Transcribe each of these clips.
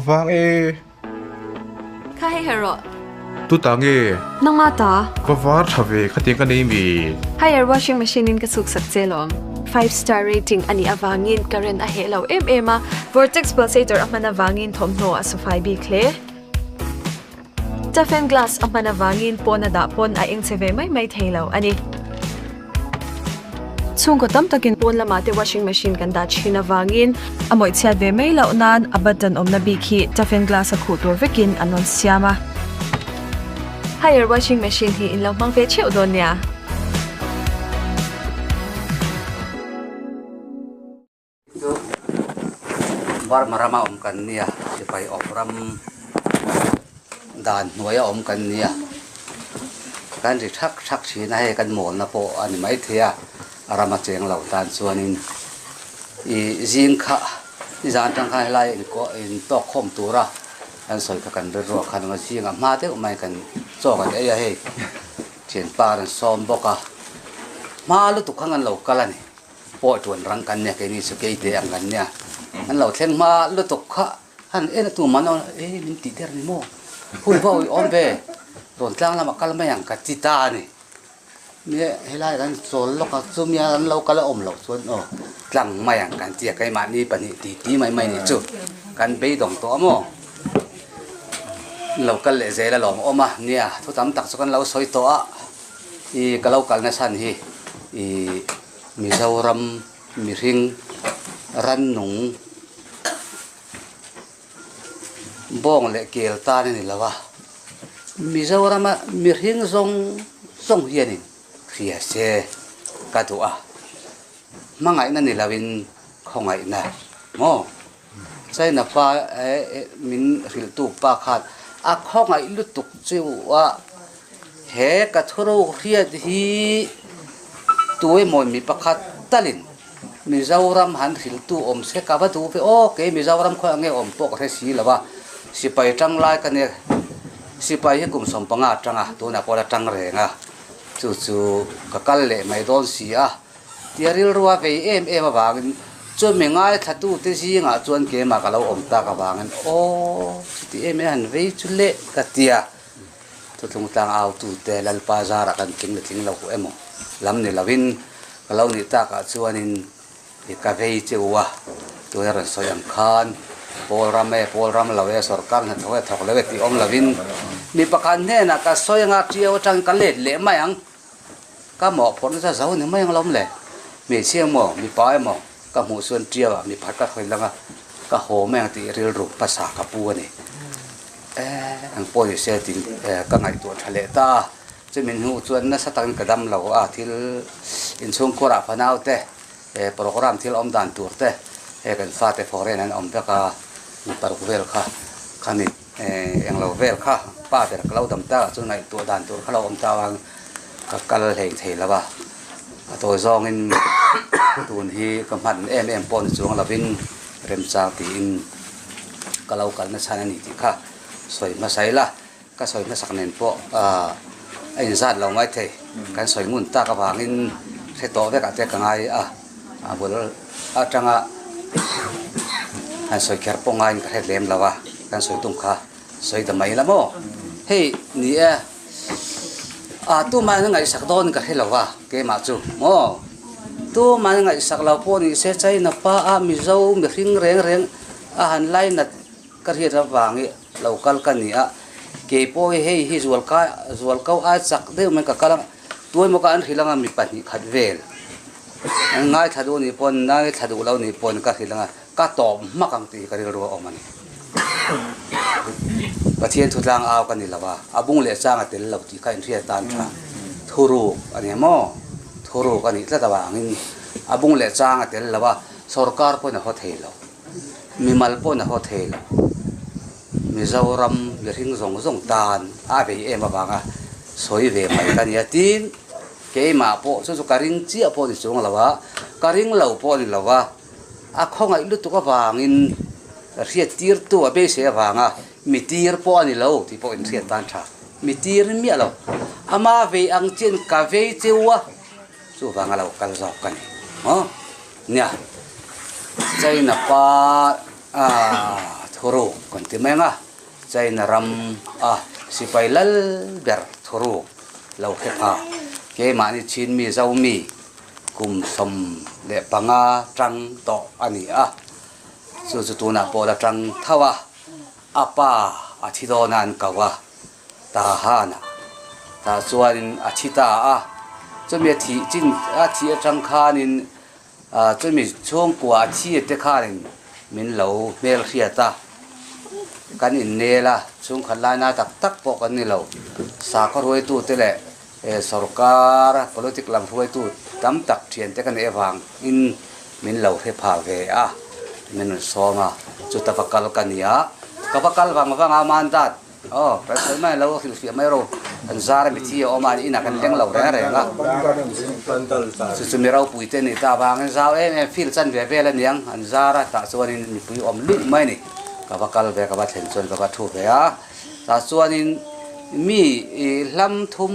Vang e. Kha hei her rawh. Tu ta nge? Nangma ta. Va var tha ve khatiang ka nei mi. Haier washing machine in ka chhuk sak che lawm. Five star rating a nih avangin current a heh lo em em a, vortex pulsator a hman avangin thawmhnaw a sufai bik hle. Toughen glass a hman avangin pawn a dah pawn a eng che ve mai mai thei lo a ni. Chhungkaw tam takin pawn lamah te washing machine kan dah thin avangin a mawih chhiat ve mai loh nan a button awmna bik hi toughen glass a khuh tur vekin an rawn siam a. Haier washing machine hi in lo hmang ve theuh dawn nia. Chu Burma rama awm kan nia, sipai awp ram dan hnuaia awm kan nia. Kan ri thak thak thin a, hei kan mawlna pawh a ni maithei a, a rama cheng lo tan chuanin ih zing kha nizan atang khan helai intawk khawm tura kan sawi kha kan rilruah khan a zingah hma deuh mai kan chaw kan ei a hei thianpa an sawm bawk a, hma lutuk khan kan lo kal a ni. Pawh tuan rang kan nia keini chu keite ang kan nia an lo thleng hma lutuk kha han en a tu man a e min tih der ni maw hun pawh a awm ve rawn tlang lamah kal mai ang ka ti ta a ni nia helai kan chawl lawk a chumi an lo kal a awm loh chuan aw tlang mai ang kan ti a keimahni pahnih ti ti mai mai ni chu kan beidawng tawh a maw lo kal leh zel a lawm awm a nia thu tam tak chu kan lo sawi tawh a. I ka lo kal nasa ni hi i Mizoram mihring rannung bawng leh kel tan a ni lo a, Mizorama mihring zawng zawng hianin hria se ka duh a, hmangaihna ni loin khawngaihna maw? China pa min hrilhtu pa khan a khawngaih lutuk chu a, he ka thuruk hriat hi tuemaw mi pakhat talin Mizoram han hrilhtu awm se ka va duh ve aw, kei Mizoram khawiah nge awm pawh ka hre si lo a, sipai tang lai ka nia, sipai hi kum 15 atanga tunah pawh la tang reng a, chu chu ka kal leh mai dawn si a. Tia rilrua vei em em avangin chumi ngaithlatute zingah chuan keimah ka lo awm tak avangin aw chuti em em han vei chu leh ka tia thuthlung tlang autute Lalpa zarah kan tling la tling lo emaw lam ni lovin ka lo nih takah chuanin i ka vei che u a, tuna rawn sawi ang khan pawl ram e pawl ram lo e sorkar hnathawk e thawk lo e tih awm lovin mi pakhat hnenah ka sawi anga ṭiau aṭangin ka let leh mai ang. Ka mawhphurh nasa zo ni mai ang lawm le. Hmeichhia emaw, mipa emaw ka hmuh chuan ṭiau ah mipa ka hawi lang a, ka haw mai ang tih rilru hmasa ka pu a ni. Eh, eng pawh ni se tin ka ngaihtuah ṭha leh ta a, chumi hnu chuan nasa takin ka dam lo a, thil inchhungkhur ah fanau te, program thil awm dan tur te, hei kan fate foreign an awm vek a, mipa ruk vel kha khami. Englo vel kha pa ber ka lo dam tak ah chuan ngaihtuah dan tur kha lo awm ta avang ka kal hlei thei lo a, a tawi zawngin tun hi ka hman em em pawh ni chuang lovin remchang tiin ka lo kal nasa a ni tih kha sawi hmasa ila, ka sawi hmasak nen pawh a inzat lo mai thei, kan sawi ngun tak avangin hre tawh vek ah te ka ngai a, a bul atanga han sawi kher pawh ngaiin ka hret lem lo a. Kan sawi tum kha sawi ta mai la maw? Hei ni e, a tumah in a ngaihsak dawn ka hre lo a keimah chu maw? Tumah in a ngaihsak lo pawh ni se China pa a Mizo mihring reng reng a han lainat ka hriat avang i lo kal ka ni a, keipawh hi hei hi zual ka zual ko ai chak deuh mai ka kal a, tuemaw ka an hrilh anga mi pahnih khat vel an ngaithla duh anih pawn ngaithla duh lo anih pawn ka hrilh anga. Ka tawp hmak ang tih hi ka rilru a awm a ni. Pathian thu tlang au ka ni lo a, a bung leh chang a tel lo tih kha inhriat tan tha. Thuruk a ni maw? Thuruk a nih tlat avangin a bung leh chang a tel lo a, sorkar pawhin a haw thei lo, mimal pawhin a haw thei lo. Mizoram mihring zawng zawng tan a vei em avanga sawi ve mai ka nia tin, keimah pawh chu chu ka ring chiah pawh ni chuang lo a, ka ring lo pawh a ni lo a. A khawngaih lutuk avangin hriattirtu a beisei avanga mi tir pawh a ni lo tih pawh inhriat tan tha. Mi tir miah lo. Ama vei ang chian ka vei cheu a, chuvanga lo kal zawk ka ni. Maw? Nia, China pa ah. Thuruk kan ti mai ang a, China ram a sipai lal ber thuruk lo hre pha. Keimahni Chinmi Zomi kum 15 tang tawh a ni a, chu chu tunah pawh la tang tho a, a pa a thi dawn a an ko a, Tahan a tah chuanin a thi ta a, chumi a thih chin a thih atang khanin chumi chhungkua a thi te khanin min lo hmel hriat a, kan innel a, chhungkhat laina tak tak pawh kan ni lo, sakhaw hruaitute leh sorkar politic lam hruaitu tam tak thiante ka neih avangin min lo hre phah ve a, min rawn sawm a, chuta va kal ka ni a, ka va kal vang vang a mandat. Aw, kan sawi mai lo, hrilhfiah mai ro. Kan zar a mithi a awm a, inah kan leng lo reng reng a. Chu chu mi ropui te nih ta avangin zau em em feel chan ve vel a niang. An zar a, tah chuanin mipui awm luih mai a ni. Ka va kal ve, ka va thlen chuan ka va thu ve a. Tah chuanin mi hlam thum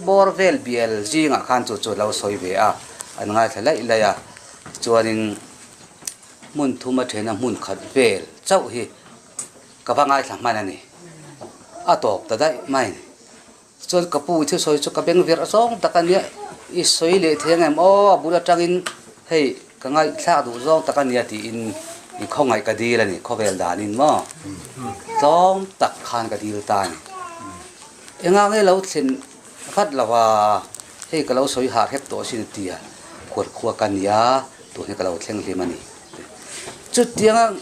bawr vel bial zingah khan chu chu lo sawi ve a, an ngaithla laih laih a. Chuanin hmun thum a then a hmun khat vel chauh hi. Ka va ngaithla hman a ni. A tawp ta daih mai. Chuan ka pu i thusawi chu ka beng virh zawng tak a nia, i sawi leh thei ang em aw, a bul atangin hei ka ngaihthlak duh zawng tak a nia tiin i khawngaih ka dil a ni, khawvel danin maw tlawm tak khan ka dil ta a ni. Enga nge lo thlen vat lo a, hei ka lo sawi hah hrep tawh asin a ti a, khualkhua ka nia, tun hi ka lo thleng hlim a ni. Chutianga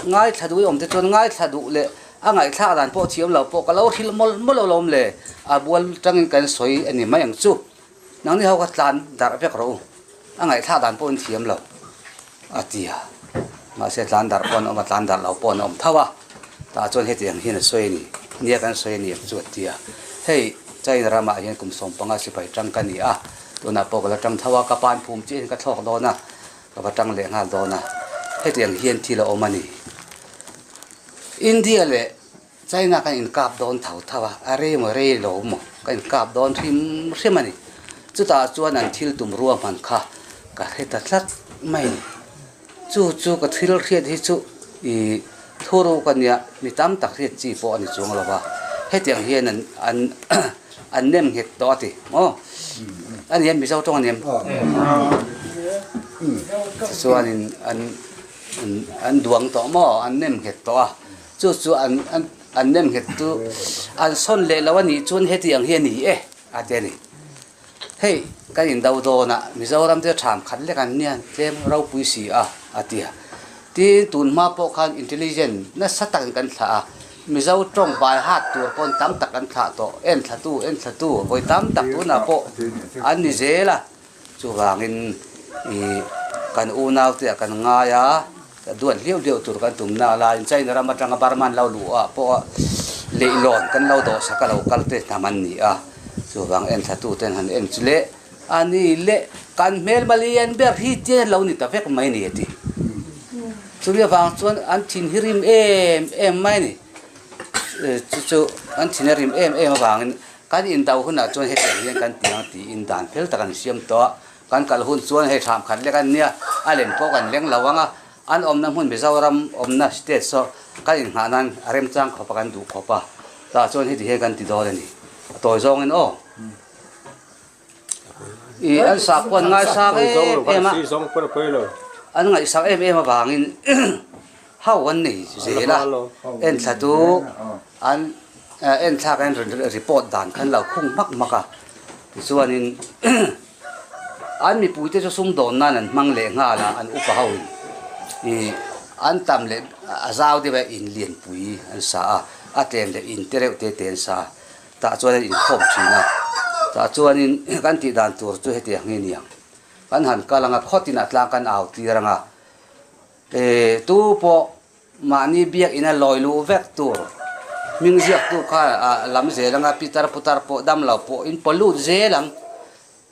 ngaithla duh i awm te chuan ngaithla duh leh a ngaihthlak dan pawh thiam lo pawh ka lo hrilh mawlh mawlh alawm le, a bual tangin kan sawi a ni mai ang chu. Nangni ho kha tlan darh vek rawh u, a ngaihthlak dan pawh in thiam lo a ti a. Mahse tlan darh pawh an awm a, tlan darh lo pawh an awm tho a. Tah chuan hetiang hian a sawi a ni, nia kan sawi a ni ang chu a ti a. Hei China ramah hian kum 15 sipai tang ka ni a, tunah pawh ka la tang tho a, ka pan phum chiah in ka thlawk dawn a. Ka va tang leh nghal dawn a, hetiang hian thil a awm a ni. India leh China kan inkap dawn tho tho a, a rei maw rei lo maw ka inkap dawn hrim hrim a ni. Chutah chuan an thil tum ruahman kha ka hre ta tlat mai a ni. Chu chu ka thil hriat hi chu ih thu ruk a nia, mi tam tak hriat chi pawh a ni chuang lo va, hetiang hian an an an nem nghet tawh a ti maw? A ni em Mizo tawng a ni em? Tichuanin an an duang tawh maw? An nem nghet tawh a, chu chu an an an nem nghet chu an sawn leh lo a nih chuan hetiang hi a ni e a ti a ni. Hei kan indo dawn a, Mizoram te tham khat lek an nia tlem ropui si a a ti a. Tin tun hma pawh khan intelligent nasa takin kan thlah a, Mizo tawng bai hat tur pawn tam tak an thlah tawh, en thlatu en thlatu vawi tam tak tunah pawh an ni zel a. Chuvangin ih kan unau te ah kan ngai a, duat hliau hliau tur kan tum na laiin China ram atanga Burma an lo luh ah pawh leihlawn kan lo dawhsak a lo kal te hnam an ni a, chuvang en thlatu ten han en chu le a ni le kan hmelma lian ber hi te lo ni ta vek mai a ni a ti. Chumi avang chuan an thin hi rim em em mai a ni, chu chu an thin a rim em em avangin Kan indo hunah chuan hetiang hian kan ti ang tiin dan fel tak an siam tawh a, kan kal hun chuan hei thlam khat lek an nia, a lem pawh kan leng lo ang a, an awmna hmun Mizoram awmna state saw kan inghah nan a remchang khawp a kan duh khawp a, tah chuan heti hian kan ti dawn a ni, a tawi zawngin aw. I an sak pawh an ngaisang em em a, an ngaihsak em em avangin ho an nei zel a, enthla tu an enthlak an report dan khan lo khung hmak hmak a, tichuanin an mipuite chu sumdawn nan an hmang leh nghal a, an upa ho in ih an tam leh a zau deuh a in lianpui an sa a, a tlem leh in te reuh te te an sa a. Tah chuan an inkhawm thin a, tah chuanin kan tih dan tur chu hetiang hi a ni ang. Kan han kal ang a, khawtin a tlang kan au tir ang a, e tu pawh mahni biakinn a lawi luh vek tur hming ziaktu kha a lam zel ang a, pitar putar pawh dam lo pawh in pollute zel ang.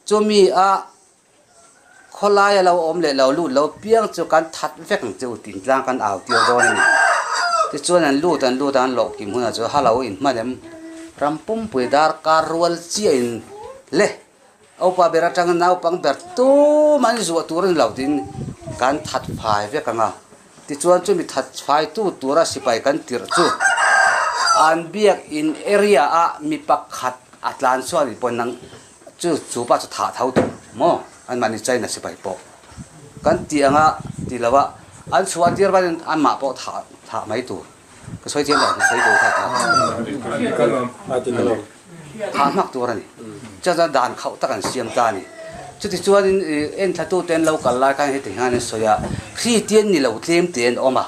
Chumi a Khawlai a lo awm leh lo lut lo piang chu kan that vek ang che u tih tlang kan au tir dawn a ni. Tichuan an lut an lut a an lawh kim hunah chuan halo in hman em ram pumpui dar kar rual chiah in le upa ber atanga naupang ber tum an zuah tur a ni lo tiin kan that fai vek ang a. Tichuan chumi that faitu tura sipai kan tirh chu an biak in area ah mi pakhat a tlan chuan in pawn nang chu chu pa chu thah tho tur maw anmahni China sipai pawh kan tih anga ti lo a an chhuah tir vanin anmah pawh thah thah mai tur ka sawi chiang lo ka sawi tur kha thah hmak tur a ni chuan chuan dan khauh tak an siam ta a ni chuti chuanin ih enthlatu te an lo kal lai khan heti hian an sawi a hri te an ni lo tlem te an awm a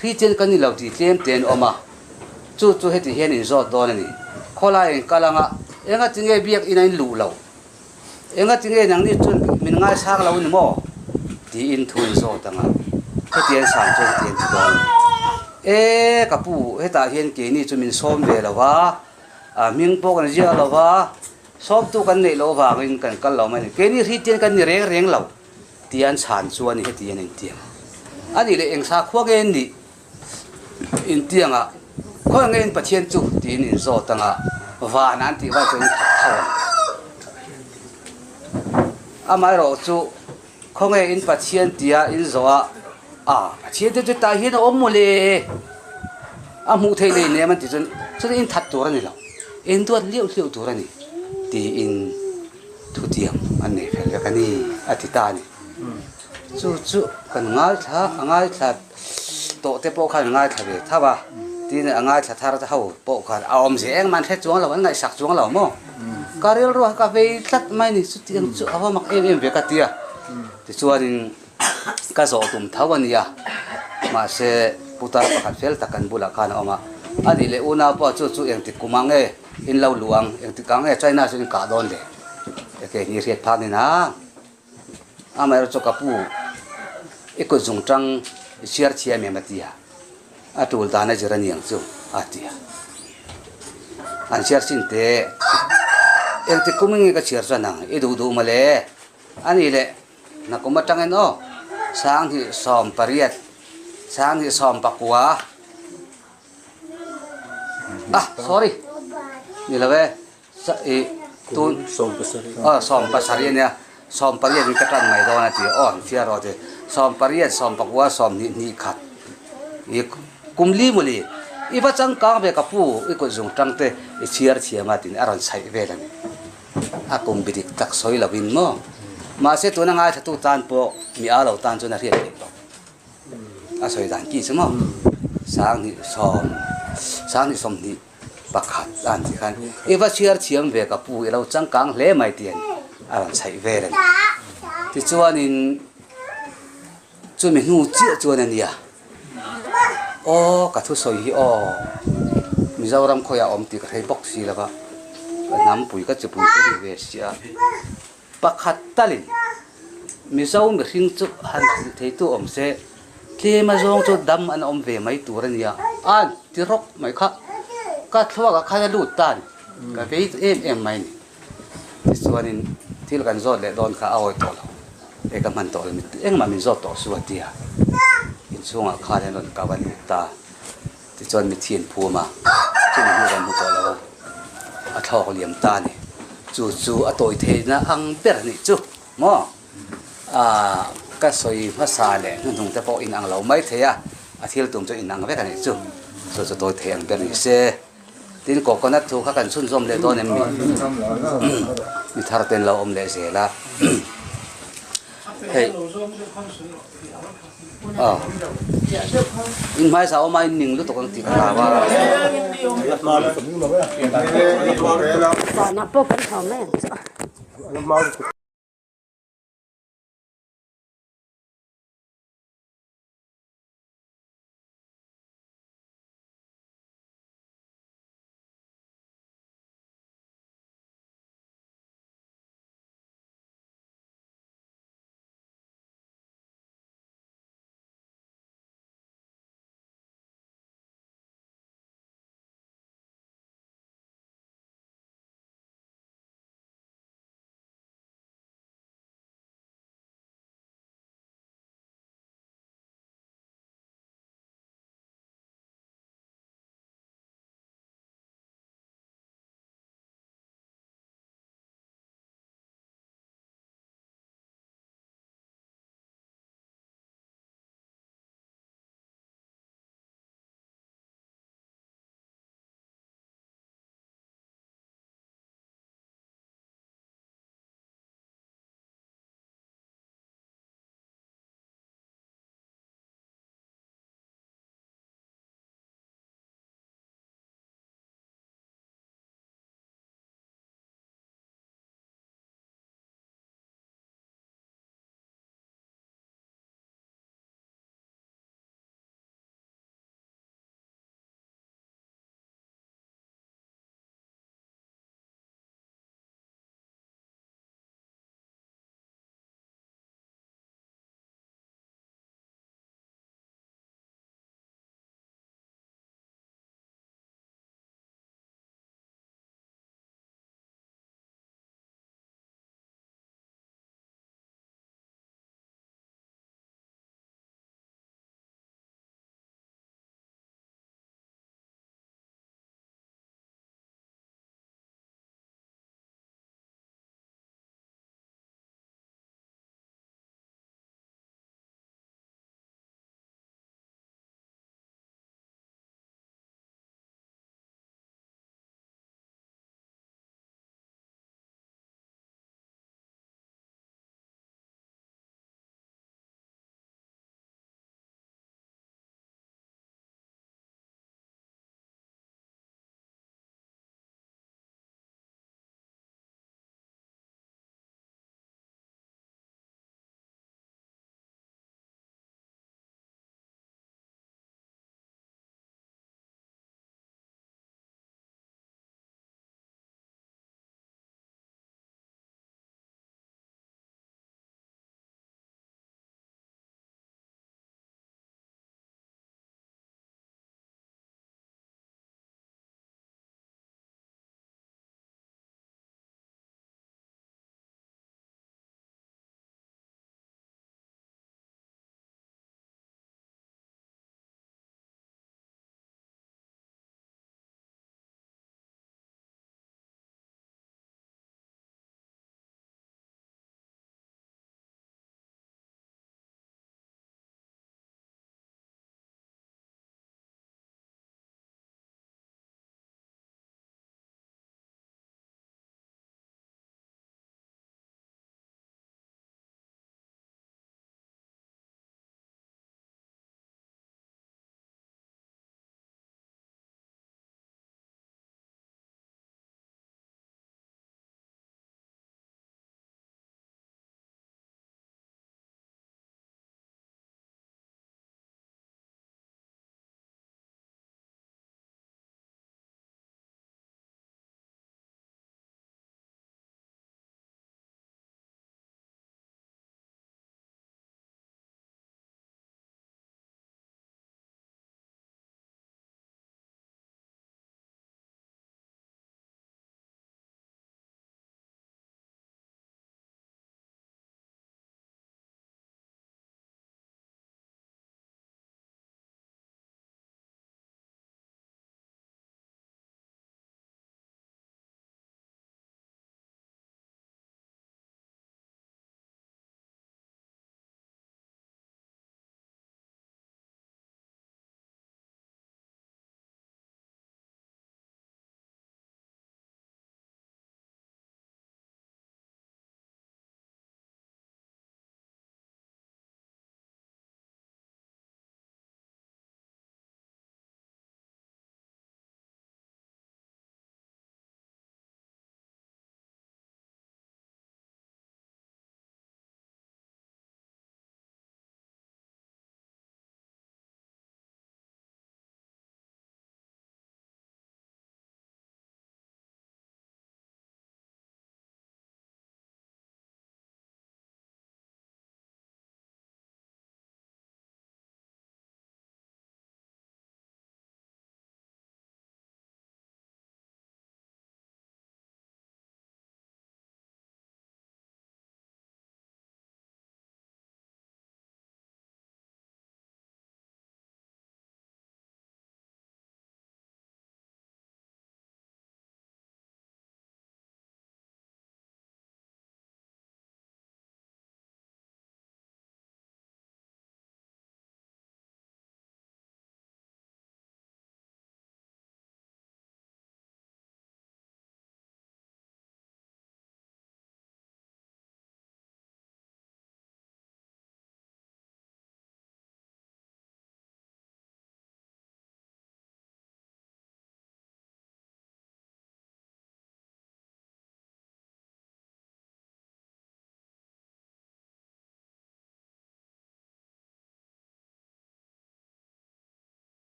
hri te kan ni lo tih tlem te an awm a chu chu heti hian inzawt dawn a ni khawlai in kal anga enga tinge biak in a in luh lo Enga tinge nangni chuan min ngaisang lo ni maw? tiin thu in zawt ang a, hetiang san chuan hetiang ti dawn a ni. E ka pu, hetah hian keini chu min sawm ve lo va, a hming pawh kan ziak lo va, sawmtu kan neih loh avangin kan kal lo mai a ni. Keini hri tian kan ni reng reng lo tia an chhan chuan hetiang a intiang a nih leh eng sakhua nge an nih? Intiangah, Khawi nge in Pathian chu? tiin in zawt ang a, van an tih vai chuan in khat tho ang. Amaherawh chu, Khaw nge in Pathian tia in zawh a, A, Pathian te chu tah hian a awm maw le? A hmuh theih nei nem an ti chuan, Chuti in that tur a ni lo, in duat liauh liauh tur a ni, tiin thutiang an nei fel vek a ni, a ti ta a ni. Chu chu kan ngaithla a ngaithla tawh te pawh khan ngaithla ve tho a, tin a ngaithla thar te ho pawh khan a awm zeh engmah an hre chuang lo an ngaihsak chuang lo maw? Ka rilru a ka vei tlat mai ni chutiang chu a va mak em em ve ka ti a, tichuanin ka zawh tum tho a nia, mahse putar pakhat fel tak kan bulah khan a awm a, a nih leh unau pawh chu chu engtik kum ang nge in lo luh ang, engtik ang nge China chu in kah dawn le? Eke ni hriat phak ni nang. Amaherawhchu chu ka pu i kut zung tang i chhiar thiam em a ti a, a tul dan a zir a niang chu a ti a. An chhiar chin te engtik kum nge ka chhiar chuan ang i duh duh mawle a nih leh nakum atangin aw 2018 2019 ah sorry ni lo e. I tun aw 70 a nia, 80 in ka tan mai dawn a ti aw an fiah rawh a ti, 80 90 20 hnih khat i kum li mawli i va changkang ve ka pu i kut zung tang te i chhiar thiam a tiin a rawn chhaih vel a ni, a kum bi dik tak sawi lovin maw mahse tuna ngaithla tan pawh mi a lo tan chuan a hriat theih tawh. A sawi dan ki chu maw 20 20 20 Pakhat a han tih khan, I va chhiar thiam ve ka pu, i lo changkang hle mai tih a rawn chhaih vel a ni. Tichuanin chumi hnu chiah chuan a nia, Aw ka thusawi hi aw, Mizoram khawiah a awm tih ka hrei bawk si lo va, ka hnampui ka chipui te ni ve sia. Pakhat talin Mizo mihring chu han hrilh theitu awm se, tlem azawng chu dam an awm ve mai tur a nia, a ti rawk mai kha. Ka thluakah khan a lut ta a ni, ka vei em em mai a ni. Tichuanin thil kan zawt leh dawn kha a awi tawh lo, hei ka hman tawh lo, engmah min zawt tawh su a ti a, inchhungah khan an rawn kau a lut ta. Tichuan mithi an phum a, chumi hnu kan hmu tawh lo a, a thlawk liam ta a ni. Chu chu a tawi theihna ang ber a nih chu maw? Aaa ka sawi hmasa leh hnuhnung te pawh inang lo mai thei a, a thil tum chu inang vek a nih chu. Chu chu tawi thei ang ber ni se. Tin coconut thu kha kan chhunzawm leh dawn em mi? Mi thar ten lo awm leh zel a. Hei. Aw. In hmaisa awm a in ning lutuk ang tih ka hlau a. Vanah pawh kan thawm mai ang chu.